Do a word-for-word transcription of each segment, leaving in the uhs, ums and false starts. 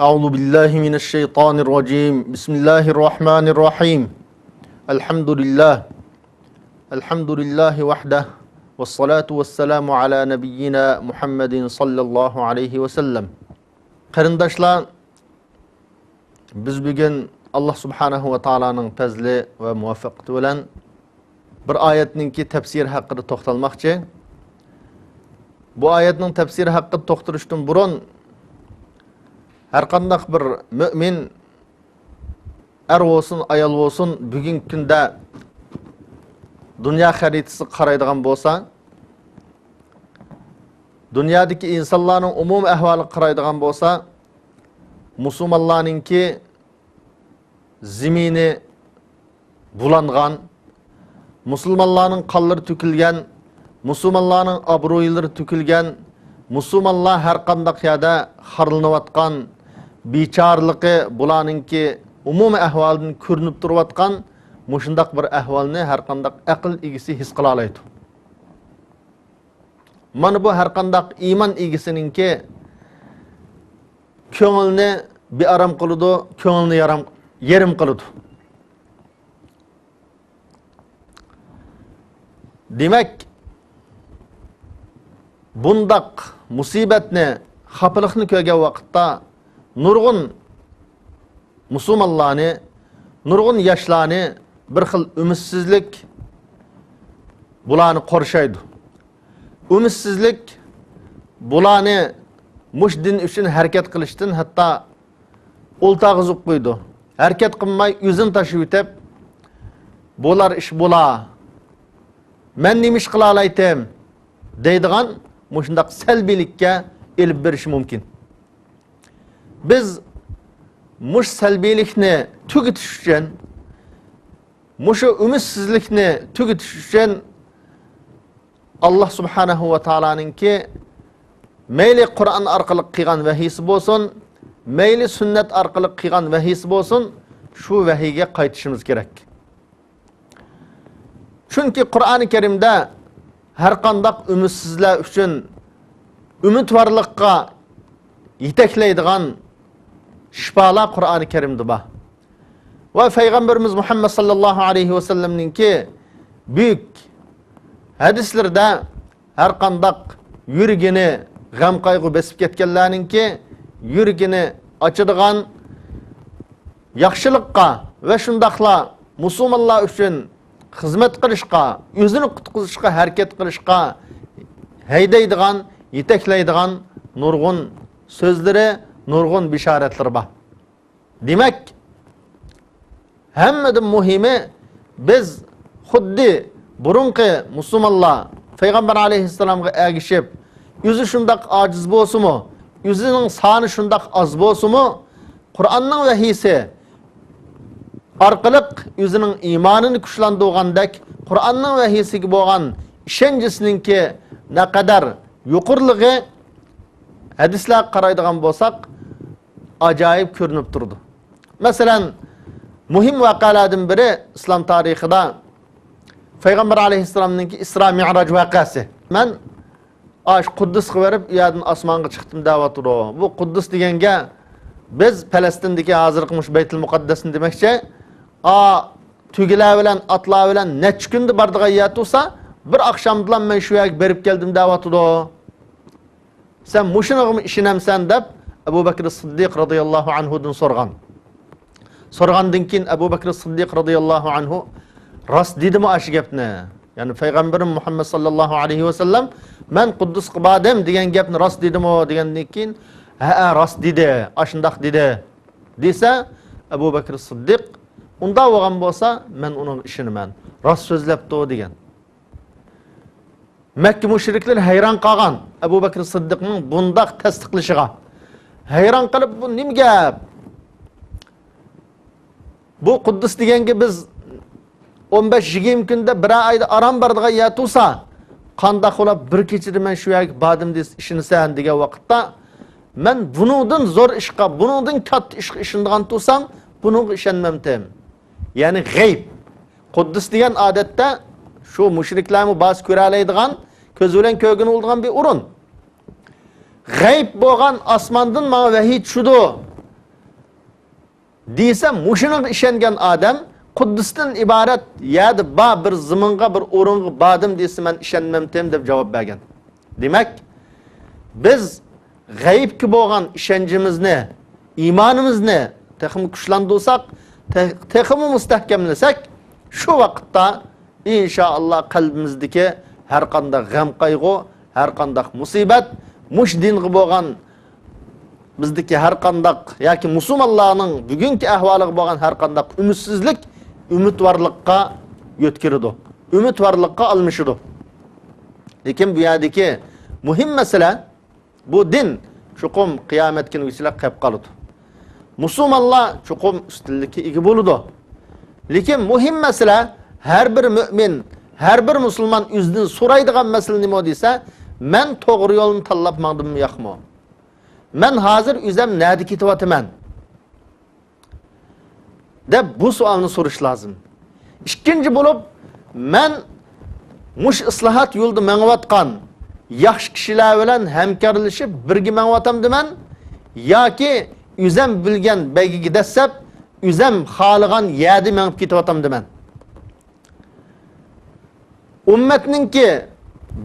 أعوذ بالله من الشيطان الرجيم. بسم الله الرحمن الرحيم. الحمد لله. الحمد لله وحده. والصلاة والسلام على نبينا محمد صلى الله عليه وسلم. قېرىنداشلار، بىز بۈگۈن ئاللا سۇبھانەھۇ ۋە تائالانىڭ پەزلى ۋە مۇۋەپپەقىيىتى بىلەن بىر ئايەتنىڭكى تەپسىرى ھەققىدە توختالماقچى. بۇ ئايەتنىڭ تەپسىرى ھەققىدە توختىلىشتىن بۇرۇن، ھەرقانداق بىر مۆمىن، ئەر بولسۇن، ئايال بولسۇن، بۈگۈنكى كۈندە دۇنيا خەرىتىسىگە قارايدىغان بولسا، دۇنيادىكى ئىنسانلارنىڭ ئومۇمىي ئەھۋالىغا قارايدىغان بولسا، مۇسۇلمانلارنىڭكى زېمىنى بۇلانغان، مۇسۇلمانلارنىڭ قانلىرى تۆكۈلگەن، مۇسۇلمانلارنىڭ ئابرۇيلىرى تۆكۈلگەن، مۇسۇلمانلار ھەرقانداق يەردە خارلىنىۋاتقان، بىچارىلىقى بۇلارنىڭكى ئومۇمىي ئەھۋالىدىن كۆرۈنۈپ تۇرۇۋاتقان مۇشۇنداق بىر ئەھۋالنى ھەرقانداق ئەقىل ئىگىسى ھېس قىلالايدۇ. مانا بۇ ھەرقانداق ئىمان ئىگىسىنىڭكى كۆڭلىنى بىئارام قىلىدۇ، كۆڭلىنى يارام-، يېرىم قىلىدۇ. دېمەك، بۇنداق مۇسىبەتنى، خاپىلىقنى كۆرگەن ۋاقىتتا نۇرغۇن مۇسۇلمانلارنى، نۇرغۇن ياشلارنى بىر خىل ئۈمىدسىزلىك بۇلارنى قورشايدۇ. ئۈمىدسىزلىك بۇلارنى مۇشۇ دىن ئۈچۈن ھەرىكەت قىلىشتىن ھەتتا ئولتۇرغۇزۇپ قويىدۇ. ھەرىكەت قىلماي ئۆزىنى تاشلىۋېتىپ، «بولار ئىش بولا، مەن نېمە ئىش قىلالايتتىم؟» دەيدىغان مۇشۇنداق سەلبىيلىككە ئېلىپ بېرىشى مۇمكىن. بىز مۇشۇ سەلبىيلىكنى تۈگىتىش ئۈچۈن، مۇشۇ ئۈمىدسىزلىكنى تۈگىتىش ئۈچۈن، ئاللا سۇبھانەھۇ ۋە تائالانىڭكى مەيلى قۇرئان ئارقىلىق قىلغان ۋەھىيسى بولسۇن، مەيلى سۈننەت ئارقىلىق قىلغان ۋەھىيسى بولسۇن، شۇ ۋەھىيگە قايتىشىمىز كېرەك. چۈنكى قۇرئانى كەرىمدە ھەرقانداق ئۈمىدسىزلەر ئۈچۈن ئۈمىدۋارلىققا يېتەكلەيدىغان شىپالار قۇرئانى كەرىمدە بار. ۋە پەيغەمبىرىمىز مۇھەممەد ساللاللاھۇ ئەلەيھى ۋەسەللەمنىڭكى بۈيۈك ھەدىسلىرىدە ھەرقانداق يۈرىكىنى غەم-قايغۇ بېسىپ كەتكەنلەرنىڭكى يۈرىكىنى ئاچىدىغان، ياخشىلىققا ۋە شۇنداقلا مۇسۇلمانلار ئۈچۈن خىزمەت قىلىشقا، ئۆزىنى قۇتقۇزۇشقا ھەرىكەت قىلىشقا ھەيدەيدىغان، يېتەكلەيدىغان نۇرغۇن سۆزلىرى، نۇرغۇن بېشارەتلىرى بار. دېمەك، ھەممىدىن مۇھىمى، بىز خۇددى بۇرۇنقى مۇسۇلمانلار پەيغەمبەر ئەلەيھىسسالامغا ئەگىشىپ، ئۆزى شۇنداق ئاجىز بولسىمۇ، ئۆزىنىڭ سانى شۇنداق ئاز بولسىمۇ، قۇرئاننىڭ ۋەھىيسى ئارقىلىق ئۆزىنىڭ ئىمانىنى كۈچلەندۈرگەندەك، قۇرئاننىڭ ۋەھىيسىگە بولغان ئىشەنچىسىنىڭكى نەقەدەر يۇقىرىلىقى ھەدىسلەرگە قارايدىغان بولساق، ئاجايىپ كۆرۈنۈپ تۇرىدۇ. مەسىلەن، مۇھىم ۋەقەلەردىن بىرى ئىسلام تارىخىدا پەيغەمبەر ئەلەيھىسسالامنىڭكى ئىسرا مىئراج ۋەقەسى. مەن ئاش قۇددۇسقا بېرىپ، ئۇ يەردىن ئاسمانغا چىقتىم دەۋاتىدۇ. بۇ قۇددۇس دېگەنگە بىز پەلەستىندىكى ھازىرقى مۇشۇ بەيتۇل مۇقەددەسنى دېمەكچى. ئا، تۆگىلەر بىلەن، ئاتلار بىلەن نەچچە كۈندە بارىدىغان يەر تۇرسا، بىر ئاخشامدىلا مەن شۇ يەرگە بېرىپ كەلدىم دەۋاتىدۇ. سەن مۇشۇنىڭغىمۇ ئىشىنەمسەن؟ دەپ ئەبۇ بەكرى سىددىق رازىياللاھۇ ئەنھۇدىن سورىغان. سورىغاندىن كېيىن ئەبۇ بەكرى سىددىق رازىياللاھۇ ئەنھۇ راست دېدىمۇ ئاشۇ گەپنى؟ يەنى پەيغەمبىرىم مۇھەممەد ساللاللاھۇ ئەلەيھى ۋەسەللەم، «مەن قۇددۇسقا باردىم» دېگەن گەپنى راست دېدىمۇ دېگەندىن كېيىن، «ھەئە، راست دېدى، ئاشۇنداق دېدى» دېسە، ئەبۇ بەكرى سىددىق، «ئۇنداق بولغان بولسا، مەن ئۇنىڭغا ئىشىنىمەن، راست سۆزلەپتۇ» دېگەن. مەككە مۇشرىكلىرى ھەيران قالغان ئەبۇ بەكرى سىددىقنىڭ بۇنداق تەستىقلىشىغا. ھەيران قېلىپ، «بۇ نېمە گەپ؟ بۇ قۇددۇس دېگەنگە بىز ئون بەش يىگىرمە كۈندە، بىرەر ئايدا ئاران بارىدىغان يەر تۇرسا، قانداق بولۇپ بىر كېچىدە مەن شۇ يەرگە باردىم دېسە ئىشىنىسەن؟» دېگەن ۋاقىتتا، «مەن بۇنىڭدىن زور ئىشقا، بۇنىڭدىن كاتتا ئىشقا ئىشىنىدىغان تۇرسام، بۇنىڭغا ئىشەنمەمتىم.» يەنى غەيب. قۇددۇس دېگەن ئادەتتە شۇ مۇشرىكلارمۇ بارسا كۆرەلەيدىغان، كۆزى بىلەن كۆرگىلى بولىدىغان بىر ئورۇن. غەيب بولغان، ئاسماندىن ماڭا ۋەھىي چۈشىدۇ، دېسە، مۇشۇنىڭغا ئىشەنگەن ئادەم قۇددۇستىن ئىبارەت يەردە بار بىر زېمىنغا، بىر ئورۇنغا باردىم دېسە، مەن ئىشەنمەمتىم دەپ جاۋاب بەرگەن. دېمەك، بىز غەيىبكە بولغان ئىشەنچىمىزنى، ئىمانىمىزنى تېخىمۇ كۈچلەندۈرسەك، تېخىمۇ مۇستەھكەملىسەك، شۇ ۋاقىتتا ئىنشائاللا قەلبىمىزدىكى ھەر قانداق غەم-قايغۇ، ھەر قانداق مۇسىبەت، مۇشۇ دىنغا بولغان، بىزدىكى ھەر قانداق ياكى مۇسۇلمانلارنىڭ بۈگۈنكى ئەھۋالىغا بولغان ھەر قانداق ئۈمىدسىزلىك ئۈمىدۋارلىققا يۆتكىلىدۇ، ئۈمىدۋارلىققا ئالمىشىدۇ. لېكىن بۇ يەردىكى مۇھىم مەسىلە، بۇ دىن چوقۇم قىيامەت كۈنىگىچىلا قېلىپ قالىدۇ. مۇسۇلمانلار چوقۇم ئۈستۈنلۈككە ئىگە بولىدۇ. لېكىن مۇھىم مەسىلە، ھەر بىر مۆمىن، ھەر بىر مۇسۇلمان ئۆزىدىن سورايدىغان مەسىلە نېمە دېسە، مەن توغرا يولنى تاللاپ ماڭدىممۇ ياقمۇ؟ مەن ھازىر ئۆزەم نەدە كېتىۋاتىمەن؟ دەپ بۇ سوئالنى سورىشى لازىم. ئىككىنچى بولۇپ، مەن مۇشۇ ئىسلاھات يولىدا مېڭىۋاتقان ياخشى كىشىلەر بىلەن ھەمكارلىشىپ بىرگە مېڭىۋاتامدىمەن ياكى ئۆزەم بىلگەن بەيگىگە دەسسەپ، ئۆزەم خالىغان يەردە مېڭىپ كېتىۋاتامدىمەن؟ ئۈممەتنىڭكى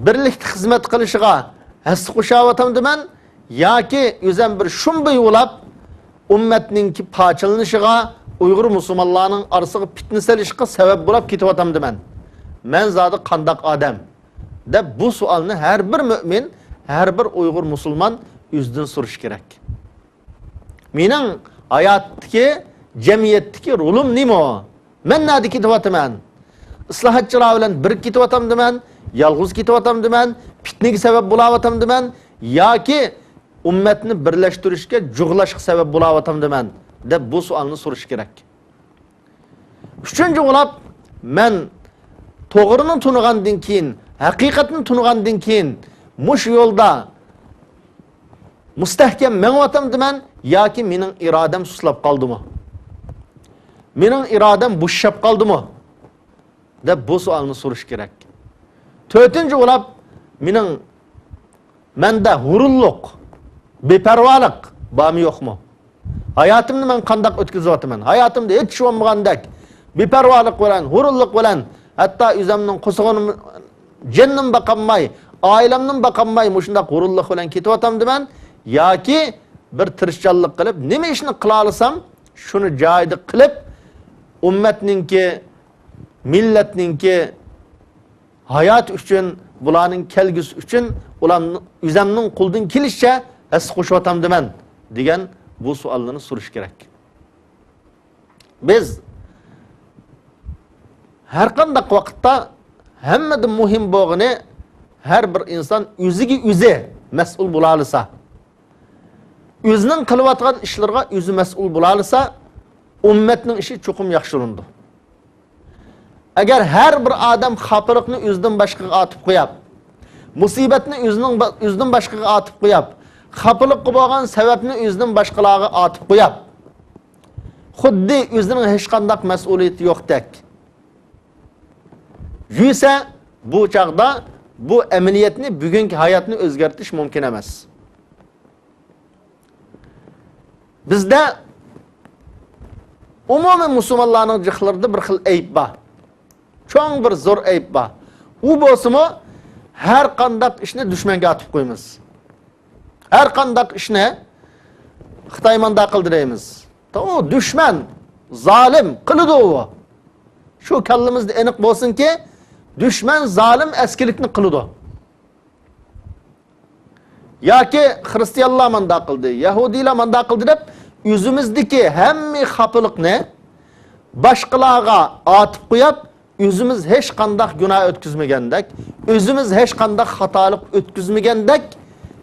بىرلىكتە خىزمەت قىلىشىغا ھەسسە قوشاۋاتامدىمەن ياكى ئۆزەم بىر شۇمبا يۇۋلاپ، ئۈممەتنىڭكى پارچىلىنىشىغا، ئۇيغۇر مۇسۇلمانلارنىڭ ئارىسىغا پىتنە سېلىشقا سەۋەب بولاپ كېتىۋاتامدىمەن؟ مەن زادى قانداق ئادەم؟ دەپ بۇ سوئالنى ھەر بىر مۆمىن، ھەر بىر ئۇيغۇر مۇسۇلمان ئۆزىدىن سورىشى كېرەك. مېنىڭ ھاياتتىكى، جەمئىيەتتىكى رولۇم نېمە؟ مەن نەدە كېتىۋاتىمەن؟ ئىسلاھاتچىلار بىلەن بىرگە كېتىۋاتامدىمەن؟ يالغۇز كېتىۋاتامدىمەن؟ پىتنىگە سەۋەب بولاۋاتامدىمەن؟ ياكى ئۈممەتنى بىرلەشتۈرۈشكە، جۇغلاشقا سەۋەب بولاۋاتامدىمەن؟ دەپ بۇ سوئالنى سورىشى كېرەك. ئۈچىنچى بولۇپ، مەن توغرىنى تونۇغاندىن كېيىن، ھەقىقەتنى تونۇغاندىن كېيىن، مۇشۇ يولدا مۇستەھكەم مېڭىۋاتامدىمەن ياكى مېنىڭ ئىرادەم سۇسلاپ قالدىمۇ؟ مېنىڭ ئىرادەم بوشىشىپ قالدىمۇ؟ دەپ بۇ سوئالنى سورىشى كېرەك. تۆتىنچى بولۇپ، مېنىڭ مەندە ھۇرۇنلۇق، بىپەرۋالىق بارمۇ يوقمۇ؟ ھاياتىمنى مەن قانداق ئۆتكۈزۈۋاتىمەن؟ ھاياتىمدا ھېچ ئىش بولمىغاندەك، بىپەرۋالىق بىلەن، ھۇرۇنلۇق بىلەن، ھەتتا ئۆزۈمنىڭ قورسىقىمنى، جېنىمنى باقالماي، ئائىلەمنىمۇ باقالماي، مۇشۇنداق ھۇرۇنلۇق بىلەن كېتىۋاتامدىمەن؟ ياكى بىر تىرىشچانلىق قىلىپ، نېمە ئىشنى قىلالىسام، شۇنى جايىدا قىلىپ، ئۈممەتنىڭكى، مىللەتنىڭكى ھاياتى ئۈچۈن، بۇلارنىڭ كەلگۈسى ئۈچۈن، ئۇلارنى ئۆزەمنىڭ قولىدىن كېلىشىچە ھەسسە قوشۇۋاتامدىمەن؟ دېگەن بۇ سوئاللارنى سورىشى كېرەك. بىز ھەر قانداق ۋاقىتتا ھەممىدىن مۇھىم بولغىنى، ھەر بىر ئىنسان ئۆزىگە ئۆزى مەسئۇل بولالىسا، ئۆزىنىڭ قىلىۋاتقان ئىشلىرىغا ئۆزى مەسئۇل بولالىسا، ئۈممەتنىڭ ئىشى چوقۇم ياخشىلىنىدۇ. ئەگەر ھەر بىر ئادەم خاپىلىقنى ئۆزىدىن باشقىغا ئارتىپ قويۇپ، مۇسىبەتنى ئۆزىنىڭ با-، ئۆزىدىن باشقىغا ئارتىپ قويۇپ، خاپىلىققا بولغان سەۋەبنى ئۆزىدىن باشقىلارغا ئارتىپ قويۇپ، خۇددى ئۆزىنىڭ ھېچقانداق مەسئۇلىيىتى يوقتەك يۈرسە، بۇ چاغدا بۇ ئەمەلىيەتنى، بۈگۈنكى ھاياتنى ئۆزگەرتىش مۇمكىن ئەمەس. بىزدە ئومۇمەن مۇسۇلمانلارنىڭ جىقلىرىدا بىر خىل ئەيىب بار. چوڭ بىر زور ئەيىب بار. ئۇ بولسىمۇ، ھەر قانداق ئىشنى دۈشمەنگە ئاتىپ قويىمىز. ھەر قانداق ئىشنى خىتاي مانداق قىلدى دەيمىز. ئۇ دۈشمەن، زالىم قىلىدۇ ئۇ. شۇ كاللىمىزدا ئېنىق بولسۇنكى، دۈشمەن زالىم ئەسكىلىكنى قىلىدۇ. ياكى خىرىستىيانلار مانداق قىلدى، يەھۇدىيلار مانداق قىلدى دەپ، ئۆزىمىزدىكى ھەممە خاپىلىقنى باشقىلارغا ئاتىپ قويۇپ، ئۆزىمىز ھېچقانداق گۇناھ ئۆتكۈزمىگەندەك، ئۆزىمىز ھېچقانداق خاتالىق ئۆتكۈزمىگەندەك،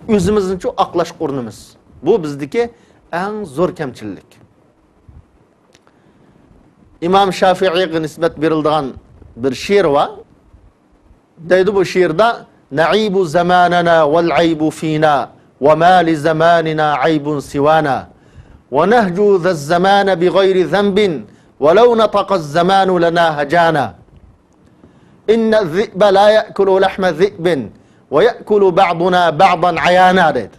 ئۆزىمىزنىچۇ ئاقلاشقا ئۇرۇنىمىز. بۇ بىزدىكى ئەڭ زور كەمچىللىك. ئىمام شافىئىيغا نىسبەت بېرىلىدىغان بىر شېئىر بار. دەيدۇ بۇ شېئىردا: نعيب زماننا والعيب فينا وما لزماننا عيب سوانا ونهجو ذا الزمان بغير ذنب ولو نطق الزمان لنا هجانا إن الذئب لا يأكل لحم ذئب ويأكل بعضنا بعضا عيانا دەيدۇ.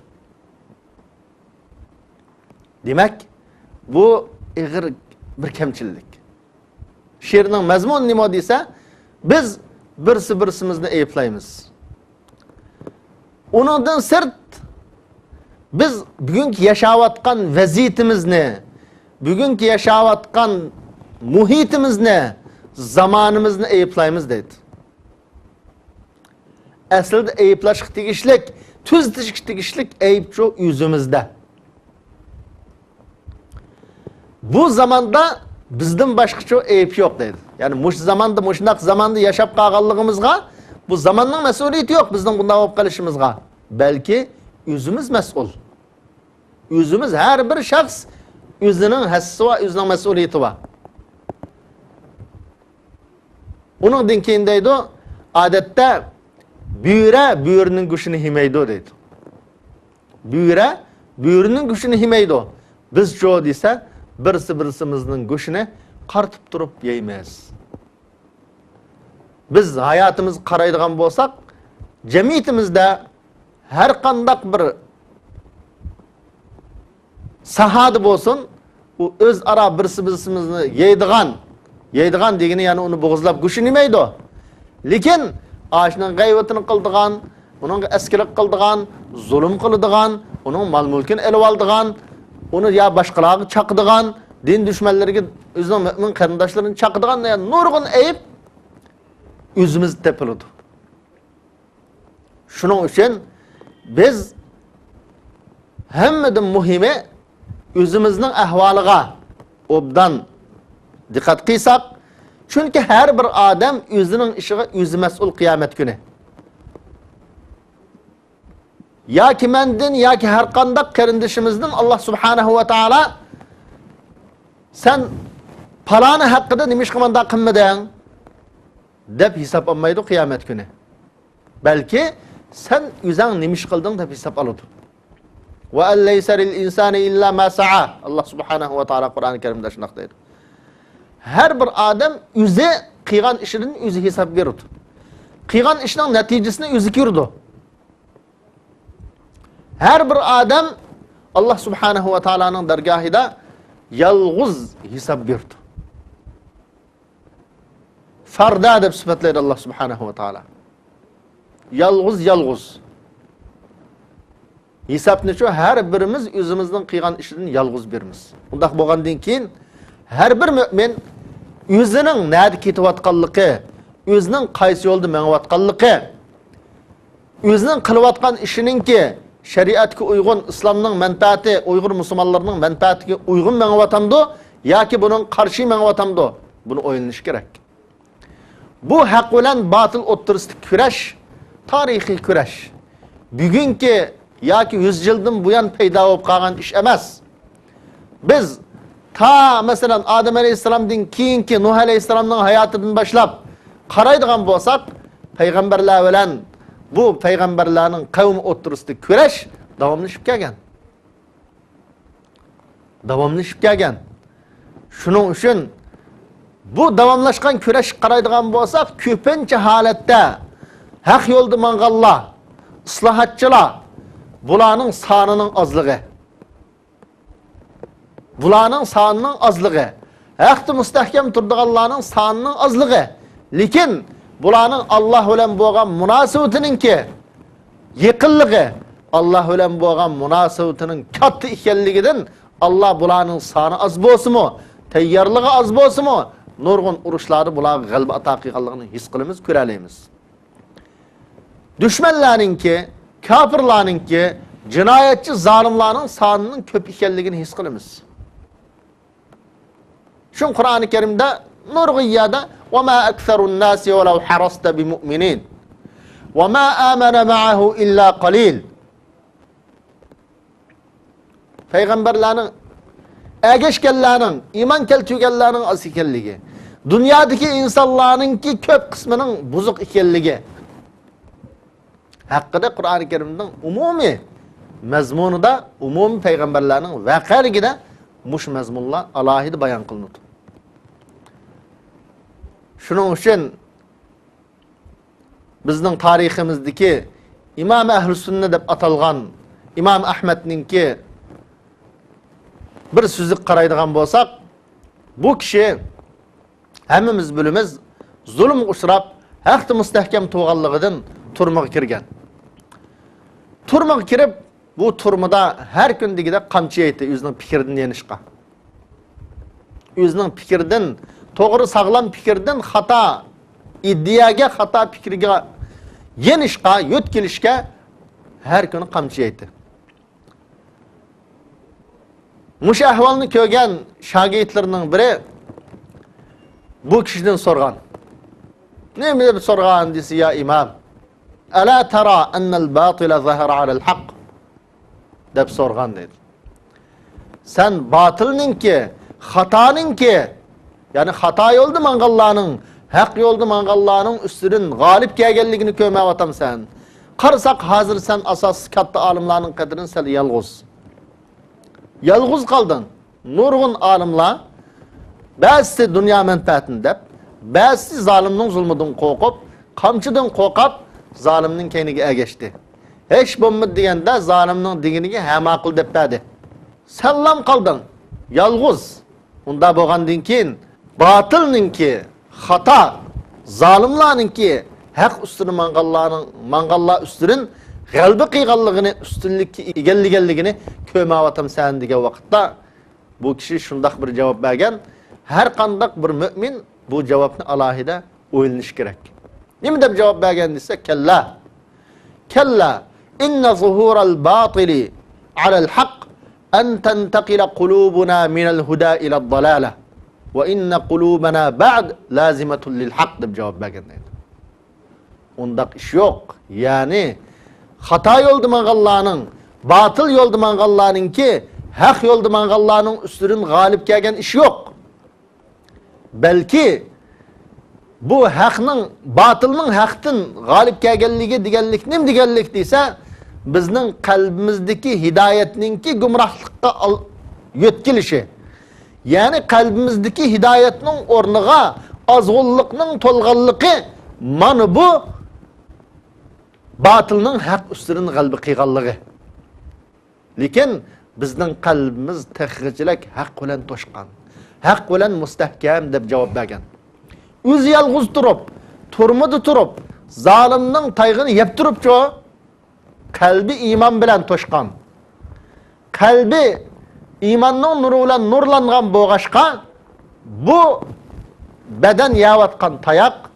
دېمەك، بۇ ئېغىر بىر كەمچىللىك. شېئىرنىڭ مەزمۇنى نېمە دېسە، بىز بىرسى-بىرسىمىزنى ئەيىبلەيمىز. ئۇنىڭدىن سىرت، بىز بۈگۈنكى ياشاۋاتقان ۋەزىيىتىمىزنى، بۈگۈنكى ياشاۋاتقان مۇھىتىمىزنى، زامانىمىزنى ئەيىبلەيمىز دەيدۇ. ئەسلىدە ئەيىبلاشقا تېگىشلىك، تۈزىتىشكە تېگىشلىك ئەيىبچۇ ئۆزىمىزدە. بۇ زاماندا بىزدىن باشقىچۇ ئەيىب يوق دەيدۇ. يەنى مۇشۇ زاماندا، مۇشۇنداق زاماندا ياشاپ قالغانلىقىمىزغا بۇ زاماننىڭ مەسئۇلىيىتى يوق بىزنىڭ بۇنداق بولۇپ قېلىشىمىزغا. بەلكى ئۆزىمىز مەسئۇل. ئۆزىمىز، ھەر بىر شەخس ئۆزىنىڭ ھەسسىسى بار، ئۆزىنىڭ مەسئۇلىيىتى بار. ئۇنىڭدىن كېيىن دەيدۇ، ئادەتتە بۆرە بۆرىنىڭ گۆشىنى يېمەيدۇ دەيدۇ. بۆرە بۆرىنىڭ گۆشىنى يېمەيدۇ. بىزچۇ دېسە، بىرسى بىرسىمىزنىڭ گۆشىنى قارىتىپ تۇرۇپ يەيمىز. بىز ھاياتىمىزغا قارايدىغان بولساق، جەمئىيىتىمىزدە ھەر قانداق بىر ساھەدە بولسۇن، ئۇ ئۆزئارا بىرسى بىرسىمىزنى يەيدىغان، يەيدىغان دېگىنى يەنى ئۇنى بوغۇزلاپ گۆشىنى يېمەيدۇ. لېكىن ئاشۇنىڭ غەيۋىتىنى قىلىدىغان، ئۇنىڭغا ئەسكىلىك قىلىدىغان، زۇلۇم قىلىدىغان، ئۇنىڭ مال-مۈلكىنى ئېلىۋالىدىغان، ئۇنى يا باشقىلارغا چاقىدىغان، دىن دۈشمەنلىرىگە ئۆزىنىڭ مۆمىن قېرىنداشلىرىنى چاقىدىغان دېگەن نۇرغۇن ئەيىب ئۆزىمىزدە تېپىلىدۇ. شۇنىڭ ئۈچۈن بىز ھەممىدىن مۇھىمى ئۆزىمىزنىڭ ئەھۋالىغا ئوبدان دىققەت قىلساق، چۈنكى ھەر بىر ئادەم ئۆزىنىڭ ئىشىغا ئۆزى مەسئۇل قىيامەت كۈنى. ياكى مەندىن، ياكى ھەر قانداق قېرىندىشىمىزدىن ئاللا سۇبھانەھۇ ۋە تائالا، سەن پالانى ھەققىدە نېمىشقا مانداق قىلمىدىڭ؟ دەپ ھېساب ئالمايدۇ قىيامەت كۈنى. بەلكى سەن ئۆزەڭ نېمە ئىش قىلدىڭ دەپ ھېساب ئالىدۇ. «وَأَنْ لَيْسَ لِلْإِنْسَانِ إِلَّا مَا سَعَى». ئاللا سۇبھانەھۇ ۋە تائالا قۇرئانى كەرىمدە شۇنداق دەيدۇ. ھەر بىر ئادەم ئۆزى قىلغان ئىشىدىن ئۆزى ھېساب بېرىدۇ. قىلغان ئىشنىڭ نەتىجىسىنى ئۆزى كۆرىدۇ. ھەر بىر ئادەم ئاللا سۇبھانەھۇ ۋە تائالانىڭ دەرگاھىدا يالغۇز ھېساب بېرىدۇ. فەردە دەپ سۈپەتلەيدۇ ئاللا سۇبھانەھۇ ۋە تائالا. يالغۇز، يالغۇز. ھېسابنىچۇ ھەر بىرىمىز ئۆزىمىزنىڭ قىلغان ئىشىدىن يالغۇز بېرىمىز. ئۇنداق بولغاندىن كېيىن ھەر بىر مۆمىن ئۆزىنىڭ نەدە كېتىۋاتقانلىقى، ئۆزىنىڭ قايسى يولدا مېڭىۋاتقانلىقى، ئۆزىنىڭ قىلىۋاتقان ئىشىنىڭكى شەرىئەتكە ئۇيغۇن، ئىسلامنىڭ مەنپەئەتى، ئۇيغۇر مۇسۇلمانلىرىنىڭ مەنپەئەتىگە ئۇيغۇن مېڭىۋاتامدۇ ياكى بۇنىڭغا قارشى مېڭىۋاتامدۇ؟ بۇنى ئويلىنىش كېرەك. بۇ ھەق بىلەن باتىل ئوتتۇرىسىدىكى كۈرەش تارىخىي كۈرەش. بۈگۈنكى ياكى يۈز يىلدىن بۇيان پەيدا بولۇپ قالغان ئىش ئەمەس. بىز تا، مەسىلەن، ئادەم ئەلەيھىسسالامدىن كېيىنكى نۇھ ئەلەيھىسسالامنىڭ ھاياتىدىن باشلاپ قارايدىغان بولساق، پەيغەمبەرلەر بىلەن بۇ پەيغەمبەرلەرنىڭ قەۋمى ئوتتۇرىسىدا كۈرەش داۋاملىشىپ كەلگەن. داۋاملىشىپ كەلگەن. شۇنىڭ ئۈچۈن بۇ داۋاملاشقان كۈرەشكە قارايدىغان بولساق، كۆپىنچە ھالەتتە ھەق يولدا ماڭغانلار، ئىسلاھاتچىلار، بۇلارنىڭ سانىنىڭ ئازلىقى. بۇلارنىڭ سانىنىڭ ئازلىقى، ھەقتە مۇستەھكەم تۇرىدىغانلارنىڭ سانىنىڭ ئازلىقى، لېكىن بۇلارنىڭ ئاللا بىلەن بولغان مۇناسىۋىتىنىڭكى يېقىنلىقى، ئاللا بىلەن بولغان مۇناسىۋىتىنىڭ كاتتا ئىكەنلىكىدىن، ئاللا بۇلارنىڭ سانى ئاز بولسىمۇ، تەييارلىقى ئاز بولسىمۇ، نۇرغۇن ئۇرۇشلاردا بۇلارغا غەلىبە ئاتا قىلغانلىقىنى ھېس قىلىمىز، كۆرەلەيمىز. دۈشمەنلەرنىڭكى، كاپىرلارنىڭكى، جىنايەتچى زالىملارنىڭ سانىنىڭ كۆپ ئىكەنلىكىنى ھېس قىلىمىز. شۇڭا قۇرئانى كەرىمدە نۇرغۇن يەردە، «وَمَا أَكْثَرُ النَّاسِ وَلَوْ حَرَصْتَ بِمُؤْمِنِينَ، وَمَا آمَنَ مَعَهُ إِلَّا قَلِيلٌ». پەيغەمبەرلەرنىڭ، ئەگەشكەنلەرنىڭ، ئىمان كەلتۈرگەنلەرنىڭ ئاز ئىكەنلىكى، دۇنيادىكى ئىنسانلارنىڭكى كۆپ قىسمىنىڭ بۇزۇق ئىكەنلىكى ھەققىدە قۇرئانى كەرىمنىڭ ئومۇمىي مەزمۇنىدا، ئومۇمىي پەيغەمبەرلەرنىڭ ۋەقەلىكىدە مۇشۇ مەزمۇنلار ئالاھىدە بايان قىلىنىدۇ. شۇنىڭ ئۈچۈن بىزنىڭ تارىخىمىزدىكى ئىمام ئەھلى سۈننە دەپ ئاتالغان ئىمام ئەھمەدنىڭكى بىر سۆزىگە قارايدىغان بولساق، بۇ كىشى، ھەممىمىز بىلىمىز، زۇلۇمغا ئۇچراپ، ھەقتە مۇستەھكەم تۇرغانلىقىدىن تۈرمىگە كىرگەن. تۈرمىگە كىرىپ، بۇ تۈرمىدە ھەر كۈنى دېگۈدەك قامچا يەيتتى ئۆزىنىڭ پىكرىدىن يېنىشقا. ئۆزىنىڭ پىكرىدىن، توغرا ساغلام پىكىردىن خاتا ئىدىيەگە، خاتا پىكىرگە يېنىشقا، يۆتكىلىشكە ھەر كۈنى قامچا يەيتتى. مۇشۇ ئەھۋالنى كۆرگەن شاگىرتلىرىنىڭ بىرى بۇ كىشىدىن سورىغان. نېمە دەپ سورىغان دېسە، يا ئىمام، «ئەلا تەرا ئەننەل باتىلە زەھەرە ئەلەل ھەق؟» دەپ سورىغان دەيدۇ. سەن باتىلنىڭكى، خاتانىڭكى، يەنى خاتا يولدا ماڭغانلارنىڭ، ھەق يولدا ماڭغانلارنىڭ ئۈستىدىن غالىب كەلگەنلىكىنى كۆرمەيۋاتامسەن؟ قارىساق، ھازىر سەن ئاساسلىق كاتتا ئالىملارنىڭ قېتىدىن سەل يالغۇز. يالغۇز قالدىڭ. نۇرغۇن ئالىملار، بەزىسى دۇنيا مەنپەئەتىنى دەپ، بەزىسى زالىمنىڭ زۇلمىدىن قورقۇپ، قامچىدىن قورقۇپ، زالىمنىڭ كەينىگە ئەگەشتى. ھېچ بولمىدى دېگەندە، زالىمنىڭ دېگىنىگە ھە ماقۇل دەپ بەردى. سەنلام قالدىڭ، يالغۇز. ئۇنداق بولغاندىن كېيىن، باتىلنىڭكى، خاتا، زالىملارنىڭكى ھەق ئۈستىدە ماڭغانلارنىڭ، ماڭغانلار ئۈستىدىن غەلىبە قىلغانلىقىنى، ئۈستۈنلۈككە ئىگىلىگەنلىكىنى كۆرمەيۋاتامسەن دېگەن ۋاقىتتا، بۇ كىشى شۇنداق بىر جاۋاب بەرگەن، ھەر قانداق بىر مۆمىن بۇ جاۋابنى ئالاھىدە ئويلىنىشى كېرەك. نېمە دەپ جاۋاب بەرگەن دېسە، كەللا. كەللا، ئىننە زۇھۇرەل باتىلى ئەلەل ھەق ئەن تەنتەقىلە قۇلۇبۇنا مىنەل ھۇدا ئىلەد دالالە ۋە ئىننە قۇلۇبەنا بەئد لازىمەتۇن لىل ھەق دەپ جاۋاب بەرگەن دەيدۇ. ئۇنداق ئىش يوق. يەنى خاتا يولدا ماڭغانلارنىڭ، باتىل يولدا ماڭغانلارنىڭكى، ھەق يولدا ماڭغانلارنىڭ ئۈستىدىن غالىب كەلگەن ئىش يوق. بەلكى بۇ ھەقنىڭ، باتىلنىڭ ھەقتىن غالىب كەلگەنلىكى دېگەنلىك نېمە دېگەنلىك دېسە، بىزنىڭ قەلبىمىزدىكى ھىدايەتنىڭكى گۇمراھلىققا ئال-، يۆتكىلىشى. يەنى قەلبىمىزدىكى ھىدايەتنىڭ ئورنىغا ئازغۇنلۇقنىڭ تولغانلىقى، مانا بۇ باتىلنىڭ ھەق ئۈستىدىن غەلىبە قىلغانلىقى. لېكىن بىزنىڭ قەلبىمىز تېخىچىلىك ھەق بىلەن توشقان، ھەق بىلەن مۇستەھكەم دەپ جاۋاب بەرگەن. ئۆزى يالغۇز تۇرۇپ، تۈرمىدە تۇرۇپ، زالىمنىڭ تايىقىنى يەپ تۇرۇپچۇ، قەلبى ئىمان بىلەن توشقان. قەلبى ئىماننىڭ نۇرى بىلەن نۇرلانغان بولغاچقا، بۇ بەدەن يەۋاتقان تاياق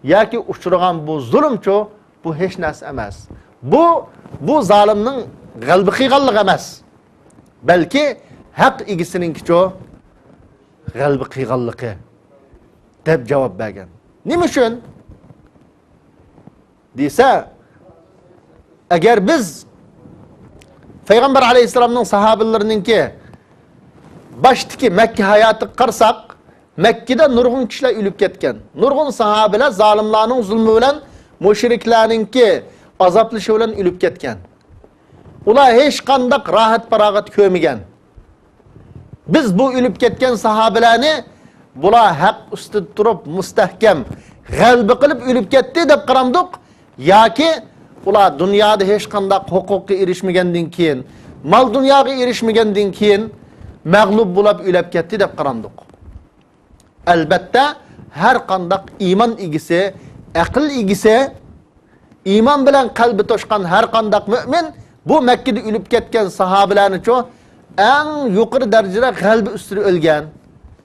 ياكى ئۇچرىغان بۇ زۇلۇمچۇ، بۇ ھېچ نەرسە ئەمەس. بۇ، بۇ زالىمنىڭ غەلىبە قىلغانلىقى ئەمەس، بەلكى ھەق ئىگىسىنىڭكىچۇ غەلىبە قىلغانلىقى، دەپ جاۋاب بەرگەن. نېمە ئۈچۈن دېسە، ئەگەر بىز پەيغەمبەر ئەلەيھىسسالامنىڭ ساھابىلىرىنىڭكى باشتىكى مەككە ھاياتىغا قارىساق، مەككىدە نۇرغۇن كىشىلەر ئۆلۈپ كەتكەن. نۇرغۇن ساھابىلەر زالىملارنىڭ زۇلمى بىلەن، مۇشرىكلارنىڭكى ئازابلىشى بىلەن ئۆلۈپ كەتكەن. ئۇلار ھېچقانداق راھەت-پاراغەت كۆرمىگەن. بىز بۇ ئۆلۈپ كەتكەن ساھابىلەرنى، بۇلار ھەق ئۈستىدە تۇرۇپ مۇستەھكەم غەلىبە قىلىپ ئۆلۈپ كەتتى دەپ قارامدۇق، ياكى ئۇلار دۇنيادا ھېچقانداق ھوقۇققا ئېرىشمىگەندىن كېيىن، مال-دۇنياغا ئېرىشمىگەندىن كېيىن مەغلۇپ بولاپ ئۆلۈپ كەتتى دەپ قارامدۇق. ئەلبەتتە، ھەر قانداق ئىمان ئىگىسى، ئەقىل ئىگىسى، ئىمان بىلەن قەلبى توشقان ھەر قانداق مۆمىن بۇ مەككىدە ئۆلۈپ كەتكەن ساھابىلەرنىچۇ ئەڭ يۇقىرى دەرىجىدە غەلىبە ئۈستىدە ئۆلگەن.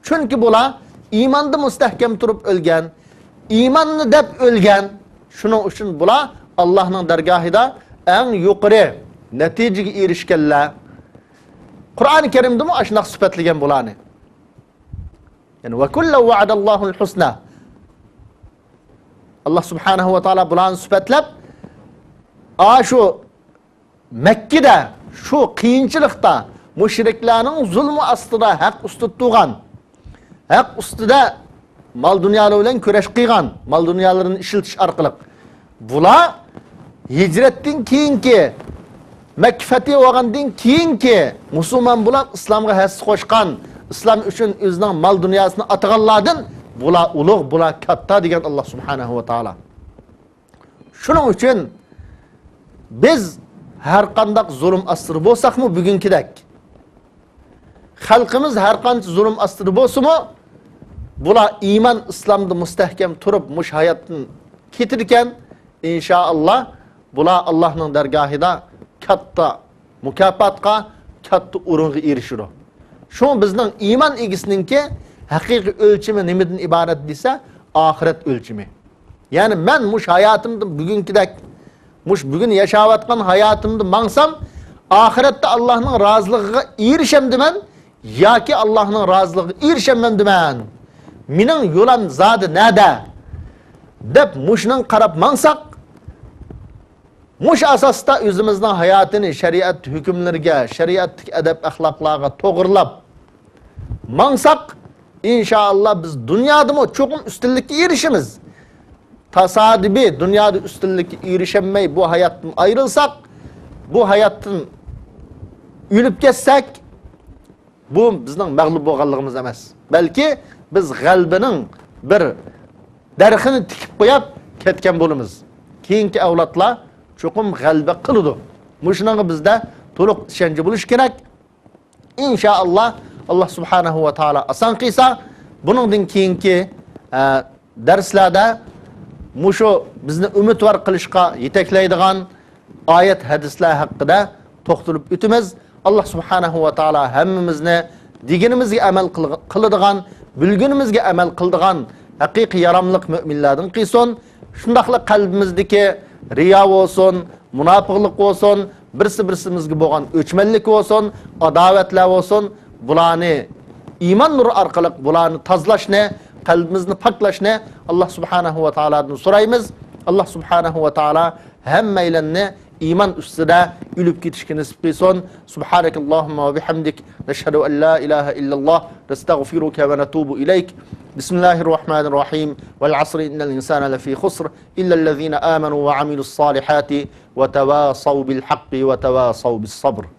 چۈنكى بۇلار ئىماندا مۇستەھكەم تۇرۇپ ئۆلگەن، ئىماننى دەپ ئۆلگەن. شۇنىڭ ئۈچۈن بۇلار ئاللاھنىڭ دەرگاھىدا ئەڭ يۇقىرى نەتىجىگە ئېرىشكەنلەر. قۇرئانى كەرىمدىمۇ ئاشۇنداق سۈپەتلىگەن بۇلارنى. يەنى، «ۋە كۇللەن ۋەئەدەللاھۇل ھۇسنا». ئاللاھ سۇبھانەھۇ ۋە تائالا بۇلارنى سۈپەتلەپ، ئاشۇ مەككىدە، شۇ قىيىنچىلىقتا، مۇشرىكلارنىڭ زۇلمى ئاستىدا ھەق ئۈستىدە تۇرغان، ھەق ئۈستىدە مال-دۇنيالىرى بىلەن كۈرەش قىلغان، مال-دۇنيالىرىنى ئىشلىتىش ئارقىلىق. بۇلار ھىجرەتتىن كېيىنكى، مەككە فەتھى بولغاندىن كېيىنكى مۇسۇلمان بولۇپ، ئىسلامغا ھەسسە قوشقان، ئىسلام ئۈچۈن ئۆزىنىڭ مال-دۇنياسىنى ئاتىغانلاردىن بۇلار ئۇلۇغ، بۇلار كاتتا دېگەن ئاللاھ سۇبھانەھۇ ۋە تائالا. شۇنىڭ ئۈچۈن بىز ھەر قانداق زۇلۇم ئاستىدا بولساقمۇ، بۈگۈنكىدەك، خەلقىمىز ھەر قانچە زۇلۇم ئاستىدا بولسىمۇ، بۇلار ئىمان ئىسلامدا مۇستەھكەم تۇرۇپ، مۇشۇ ھاياتتىن كېتىدىكەن، ئىنشائاللا، بۇلار ئاللاھنىڭ دەرگاھىدا كاتتا مۇكاپاتقا، كاتتا ئورۇنغا ئېرىشىدۇ. شۇڭا بىزنىڭ ئىمان ئىگىسىنىڭكى ھەقىقىي ئۆلچىمى نېمىدىن ئىبارەت دېسە، ئاخىرەت ئۆلچىمى. يەنى مەن مۇشۇ ھاياتىمدا بۈگۈنكىدەك، مۇشۇ بۈگۈن ياشاۋاتقان ھاياتىمدا ماڭسام، ئاخىرەتتە ئاللاھنىڭ رازىلىقىغا ئېرىشەمدىمەن ياكى ئاللاھنىڭ رازىلىقىغا ئېرىشەلمەمدىمەن؟ مېنىڭ يولۇم زادى نەدە؟ دەپ مۇشۇنىڭغا قاراپ ماڭساق، مۇشۇ ئاساستا ئۆزىمىزنىڭ ھاياتىنى شەرىئەت ھۆكۈملىرىگە، شەرىئەتتىكى ئەدەپ-ئەخلاقلارغا توغرىلاپ ماڭساق، ئىنشائاللا، بىز دۇنيادىمۇ چوقۇم ئۈستۈنلۈككە ئېرىشىمىز. تاسادىپىي دۇنيادا ئۈستۈنلۈككە ئېرىشەلمەي، بۇ ھاياتتىن ئايرىلساق، بۇ ھاياتتىن ئۆلۈپ كەتسەك، بۇ بىزنىڭ مەغلۇپ بولغانلىقىمىز ئەمەس، بەلكى بىز غەلىبىنىڭ بىر دەرىخىنى تىكىپ قويۇپ كەتكەن بولىمىز. كېيىنكى ئەۋلادلار چوقۇم غەلىبە قىلىدۇ. مۇشۇنىڭغا بىزدە تولۇق ئىشەنچ بولۇشى كېرەك. ئىنشائاللا، ئاللا سۇبھانەھۇ ۋە تائالا ئاسان قىلسا، بۇنىڭدىن كېيىنكى، ئە، دەرسلەردە مۇشۇ بىزنى ئۈمىدۋار قىلىشقا يېتەكلەيدىغان ئايەت، ھەدىسلەر ھەققىدە توختىلىپ ئۆتىمىز. ئاللا سۇبھانەھۇ ۋە تائالا ھەممىمىزنى دېگىنىمىزگە ئەمەل قىلغ-، قىلىدىغان، بىلگىنىمىزگە ئەمەل قىلىدىغان ھەقىقىي ياراملىق مۆمىنلەردىن قىلسۇن. شۇنداقلا قەلبىمىزدىكى رىيا بولسۇن، مۇناپىقلىق بولسۇن، بىرسى بىرسىمىزگە بولغان ئۆچمەنلىك بولسۇن، ئاداۋەتلەر بولسۇن، بۇلارنى ئىمان نۇرى ئارقىلىق بۇلارنى تازىلاشنى، قەلبىمىزنى پاكلاشنى ئاللا سۇبھانەھۇ ۋە تائالادىن سورايمىز. ئاللا سۇبھانەھۇ ۋە تائالا ھەممەيلەننى ئىمان ئۈستىدە ئۆلۈپ كېتىشكە نېسىپ قىلسۇن. سۇبھانەكاللاھۇمما ۋە بىھەمدىك، نەشھەدۇ ئەن لا ئىلاھە ئىللەللاھ، نەستەغفىرۇكە ۋە نەتۇبۇ ئىلەيك. بىسمىللاھىر راھمانىر راھىم. ۋەل ئەسر، ئىننەل ئىنسانە لەفى خۇسر، ئىللەللەزىنە ئامەنۇ ۋە ئەمىلۇس سالىھاتى ۋە تەۋاسەۋ بىل ھەققى ۋە تەۋاسەۋ بىس سەبر.